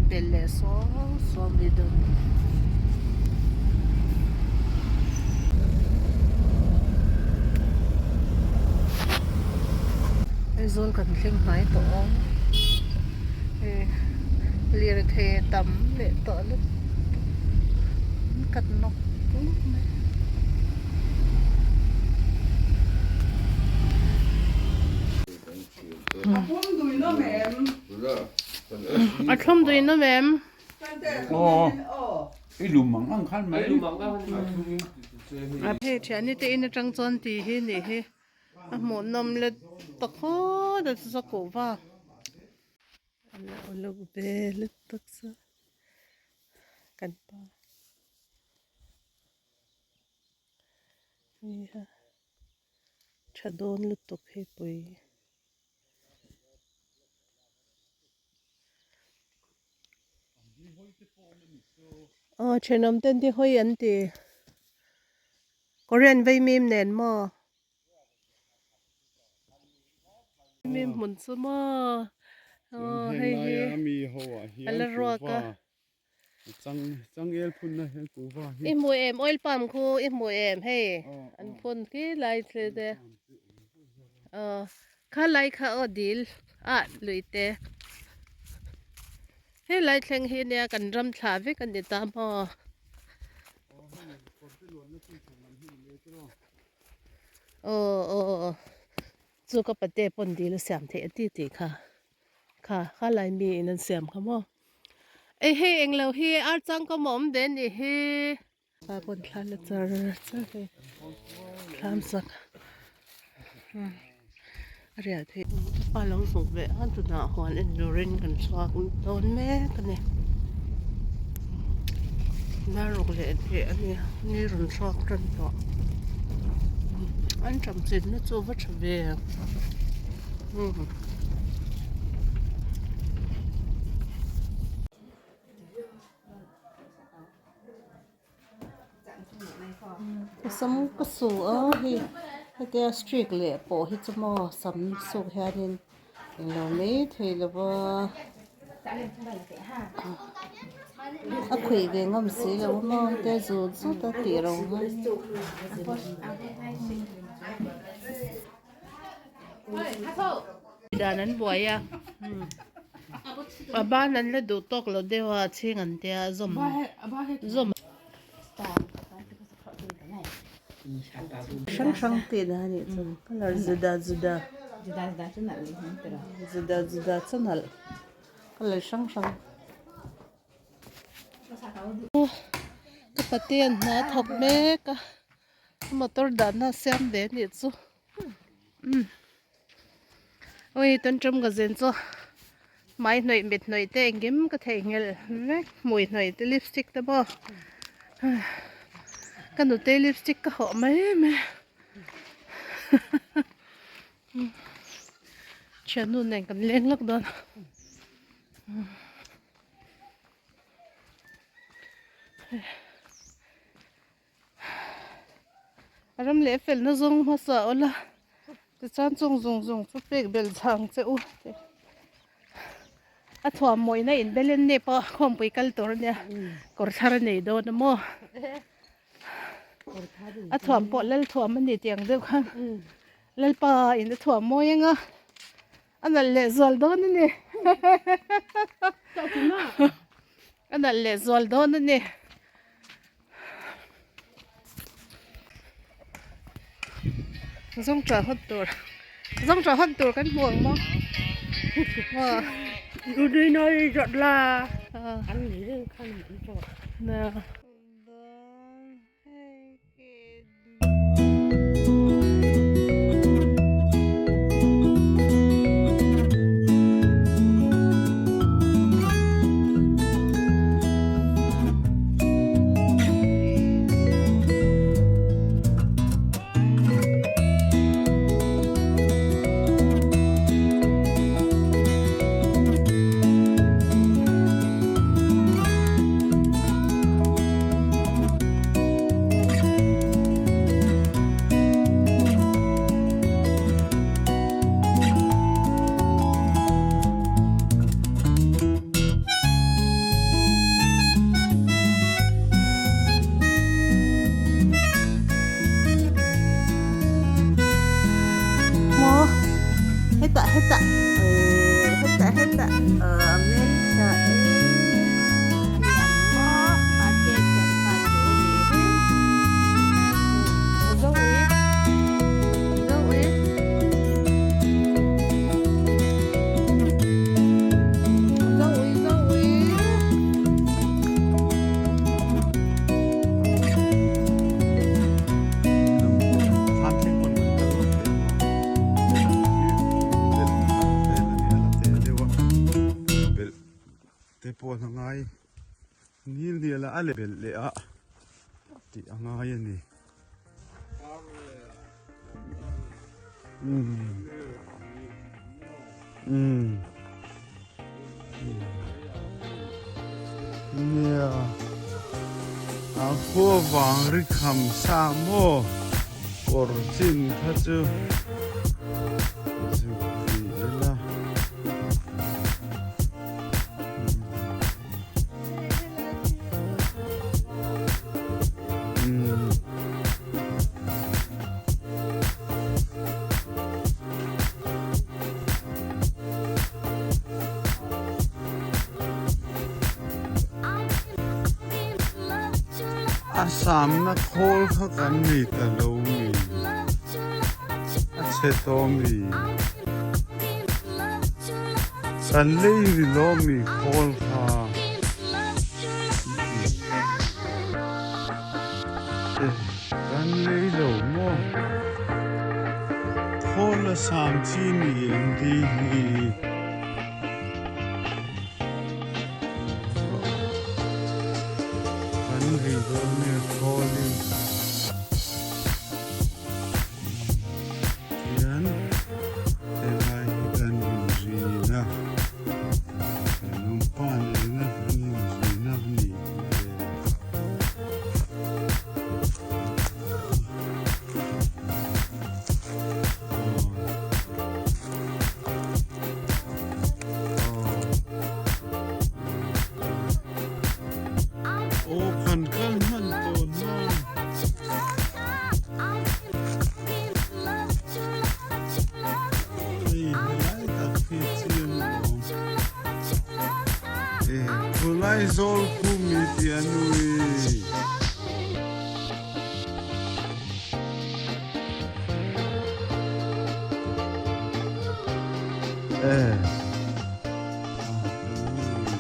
pel leh suau suau mai dawn a ni. Aizawl kan thleng hnai tawh a hei lirthei a tam leh tawh lutuk an kat nawk nawk mai. A thlum dui nawm em? Hei thiani te in atang chuan tih hi nih hi a hmuhnawm let ta khawt a chu kuh va a lo uluk ve lutuk chu kan pa heiha tha dawn lutuk hei pui. Aw thenawm ten te hawi an ti Korean vaimim nen maw vaimim hmun chu maw aw hei hi a la ruak a i hmu em oil palm khu i hmu em hei an phun khi lai thil te aw kha lai kha aw dil ah lui te he lai thleng hi nia kan ram thla vek a ni ta maw. Aw aw chu ka pate pawn dil a siam theih a ti tih kha kha kha lai mi in an siam kha maw. Ei hei englo hi ar chang ka mawm ve nih hi. Pa pawn thla la char char hei thlam sak a riah theih pa lo zuk ve a tunah huan en turin kan chhuak dawn mek a ni dar ruk leh hnih a ni ni rawn chhuak tan tawh an ṭam chinna chu a va ṭha ve. Sam ka su a hei hetia streak leh pawh hi chu maw sam suk hianin englo mai thei lo va a khuih ve ngam si lo a maw hetia zut zut a tih ro ngai. Dan an buai a a ban an la duh tawk lo deuh a chhing an tia zawm zawm hrang hrang tih dan a nih chu colour juda juda juda juda chu nalh colour hrang hrang ka pate'n hna a thawk mek a. Motor dahna siam ve anih chu umm awi tun tum ka zin chu hmai hnawih mit hnawih te engkim ka theihnghilh vek hmui hnawih te lipstick te pawh ka nute lipstick ka hawh mai mai thiannu nen kan leng lawk dawn. A ram leh felna zawng hmasa awl a tichuan chung zawng zawng chu pek belh chhang che u a thuam mawina in bel en nep a khawmpui kal tur ania kawr thar a nei dawn a maw a thuam pawh lal thuam a ni tih ang deuh khan lalpa in a thuam mawi ang a a nalh leh zual dawn a ni a nalh leh zual dawn a ni. Zawng tah hawn tur zawng tah hawn tur kan hmu ang maw aw Nui nawi zawt la an ni reng khan an zawt. te pawh a ngai nil nial a a leh belh leh a tih a ngai a ni. Umm umm nia a khua vang ri kham sa maw kawr chin kha chu zuk ti ila. A samna khawl kha kan nei ta lo mi a chhe tawh mi Kan lei ri lawmi khawl kha kan lei lo maw? Khawl a sam chi ni em ti hi? Kan ri dawn nge khawl in? Hian helai hi kan inrin a, thenawmpa nena kan inrin a ni tih ve. Aw kan kal hman tawh hna. Hei helai tak hi chiang lo. E khulai zawl khu mi tih a nui. E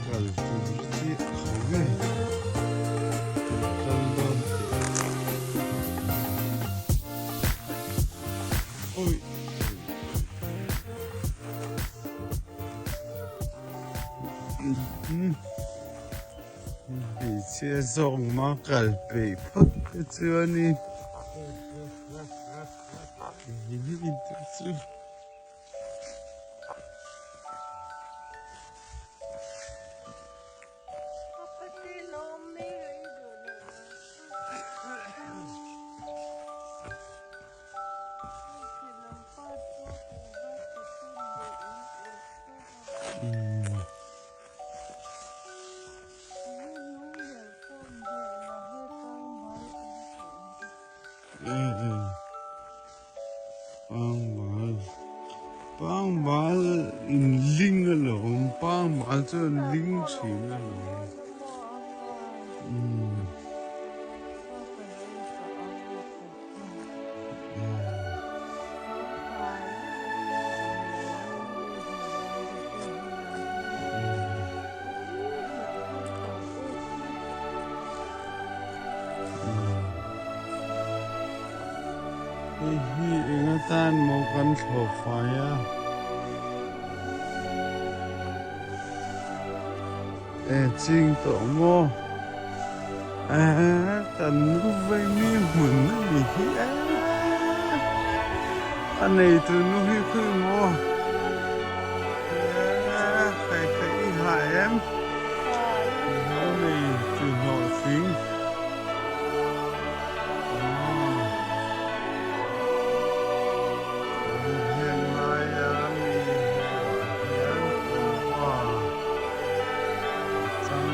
kal tur chi a kho ngei kan kal dawn tih. Oi Hmeichhia zawk ma kal peih phawt te chuanin chu. Pangbal pangbal in ling alawm pangbal chuan ling thin alawm umm. Hei hi eng atan maw kan thlawh fai a e ching tawh maw e kan nu vei mi hmun a ni hi e a neitu nu hi khawi maw e khai khai i ha em lo nei tu hlawh tling. Heng laia mi hmuhah hian kuhva chang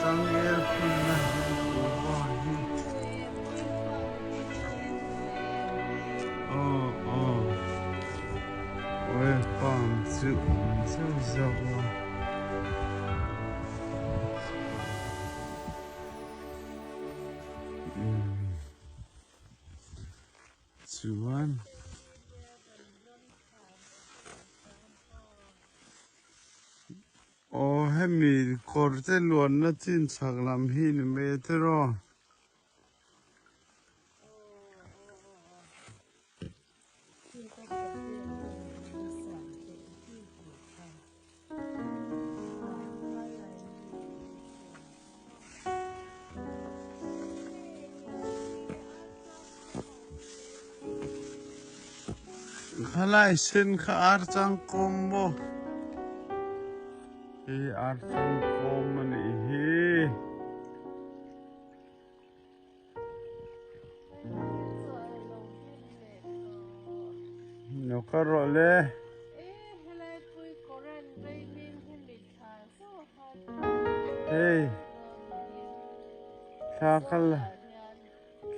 changel phunna hi kuhva hi aw aw oil palm chu awm zeuh zeuh a. Chuan aw hemi kawr te luanna chin chhak lam hi ni mai a tiraw. Khalai sen kha ar changkawm maw? Hei ar changkawm a nih hi. Lo kal rawh le. Hei thla kha la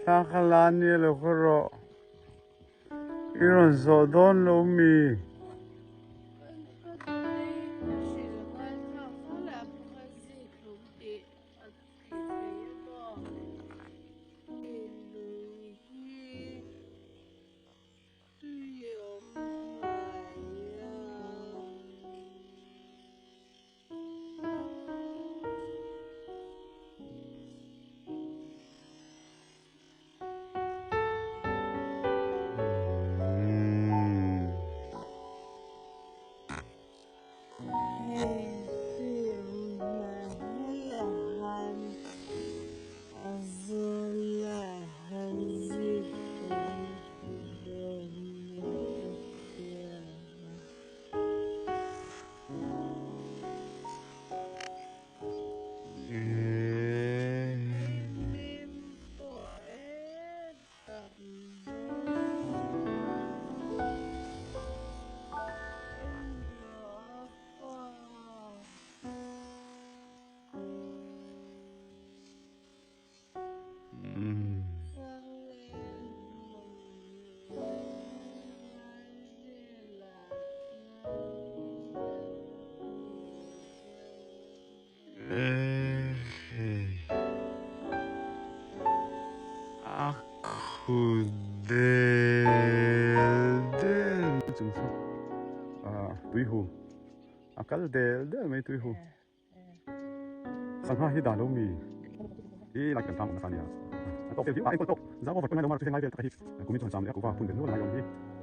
thla kha la nia lo kal rawh. I rawn zawh dawn lo mi? A khu del del chung chu tui hu a kal del del mai tui hu sangha hi dah lo mi i lai kan tang awm nasa ania a tawk vel viau a enkawl tawk zau over pawn ngai lo mar chu heng lai vel tak a hi kumin chuan cham leh a kuhva phun vel nual a ngai awm hi.